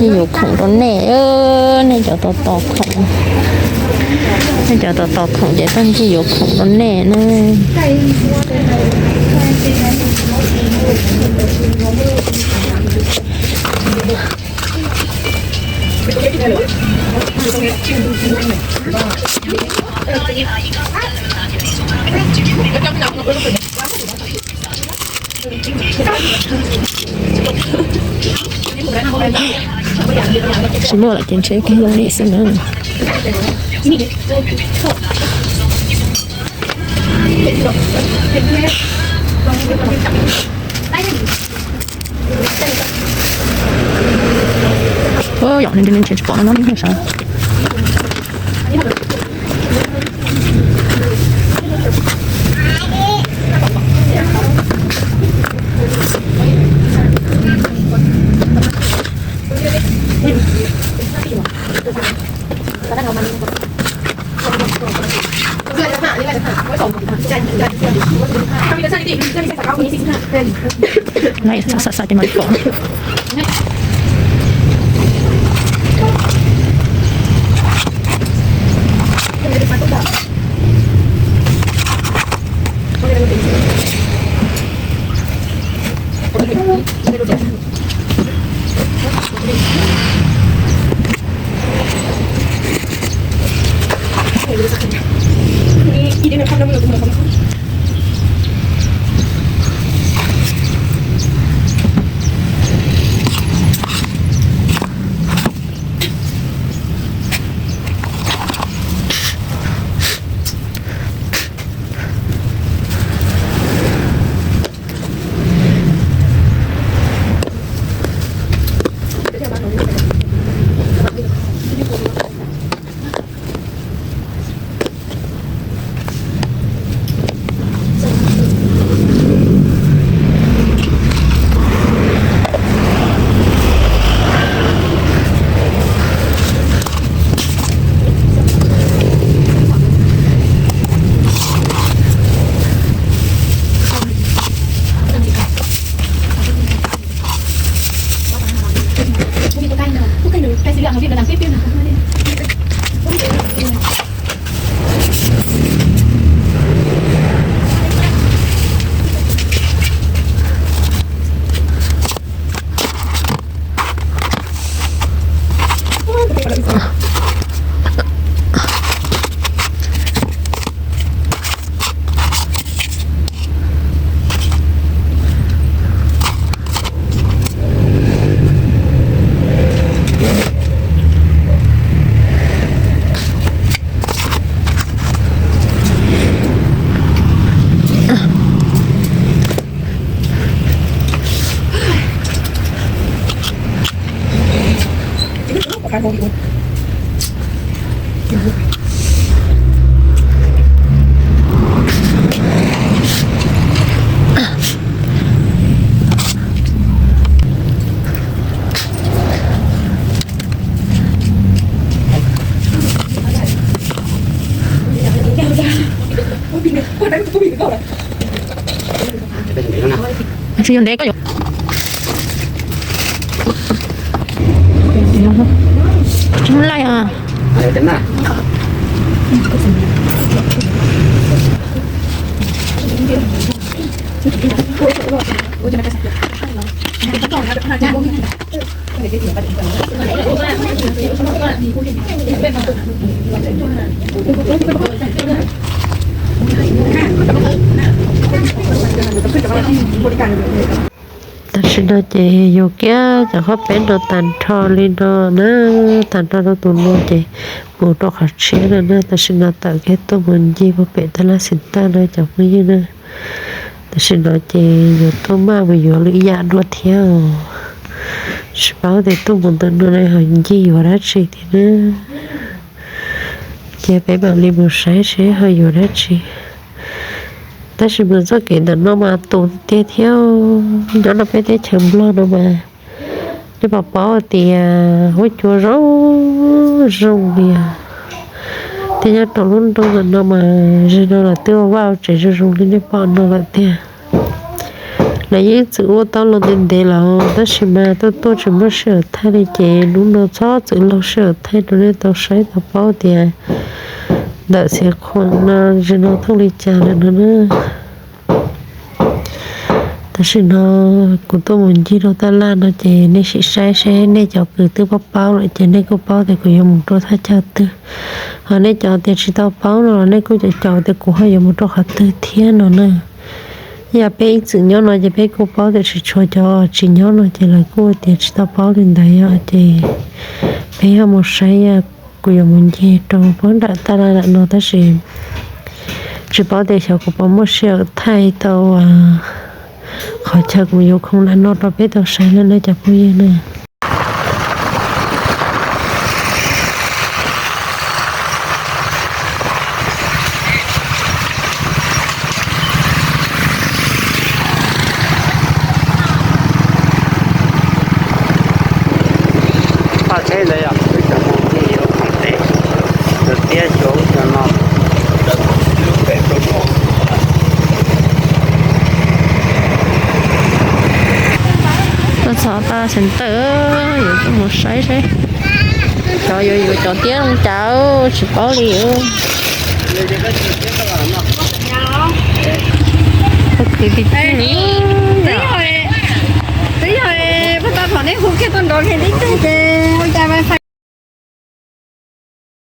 Yuav khoom rau nej, nej cov tos tos khoom, nej cov tos tos khoom ces tag ntsig yuav khoom rau nej na. Tsis muaj lawm ces ntshe kag zoo li xwb na. Yom, ntshe tsis pom no no sav. Xav xav ces mam pom. Tsis yog ntev koj yuav. Tsis muaj laij os. Tam sim no ces yus kiab cov qhob peb no tag nrho li no na, tag nrho rau tus no ces mus rau qhov tshiab no na. Tam sim no tawm kiag tuaj mus ncig puag pem tab laj xim tag no cov phooj ywg na. Tam sim no ces yuav tuaj maj mus yuav lwm yam dua thiab os. Tsis paub tias tuaj mus ntawm no ho ncig yuav dab tsi thiab na. Ces peb mam li mus saib seb ho yuav dab tsi. Tab sis mus txoj kev ntawm no mas tus tiag thiab, nyob rau peb teb chaws Nplog no mas nej puas paub tias huab cua zoo zoo li. Thiab nyob rau lub nroog ntawm no mas zaum no lawv twb ua vaj ua tsev zoo zoo li nej pom no lawm tiag. Lawv yeej txwm ua tau los ntev ntev lawm tab sis mas tuaj tuaj tsis muaj sij hawm thaij li ces hnub no txhob txwm laug sij hawm thaij rau nej tau saib tau paub tias ntawm Xeev Khuam no zaum no thooj li cas lawm no na. Tam sim no kuv tuaj mus ncig rau taj laj no ces nej sim saib seb nej cov kws twb paub paub lawm ces nej kuj paub tias kuv yuav mus rau thaj chaw twg, ho nej cov tias tsis tau paub no los nej kuj caum caum tias kuv ho yuav mus rau qhov twg thiab no na. Yog peb ib txwm nyob no ces peb kuj paub tias tsis tshua, cov tsis nyob no ces lawv kuj tias tsis tau paub li ntawd yog ces peb ho mus saib, kuv yuav mus ncig rau puag nram taj laj lawm no tab sis tsis paub tias xyov kuv puas muaj sij hawm thaij tau qhov chaw kuv yuav khoom lawm no rau peb tau saib na cov phooj ywg na. Paj tsheb ntawd yog peb cov mus ncig yuav khoom teb, cov tiab cov ub cov no, lub pem rau. Tuaj txog taj xeev tawm, yuav tuaj mus saib seb cov yuav yuav cov tiab zoo cas tsis paub li. Khwv khwv ti ti. Twb yog, twb yog pab tau thaum nej hu kiag tuaj nrov li tib teg ces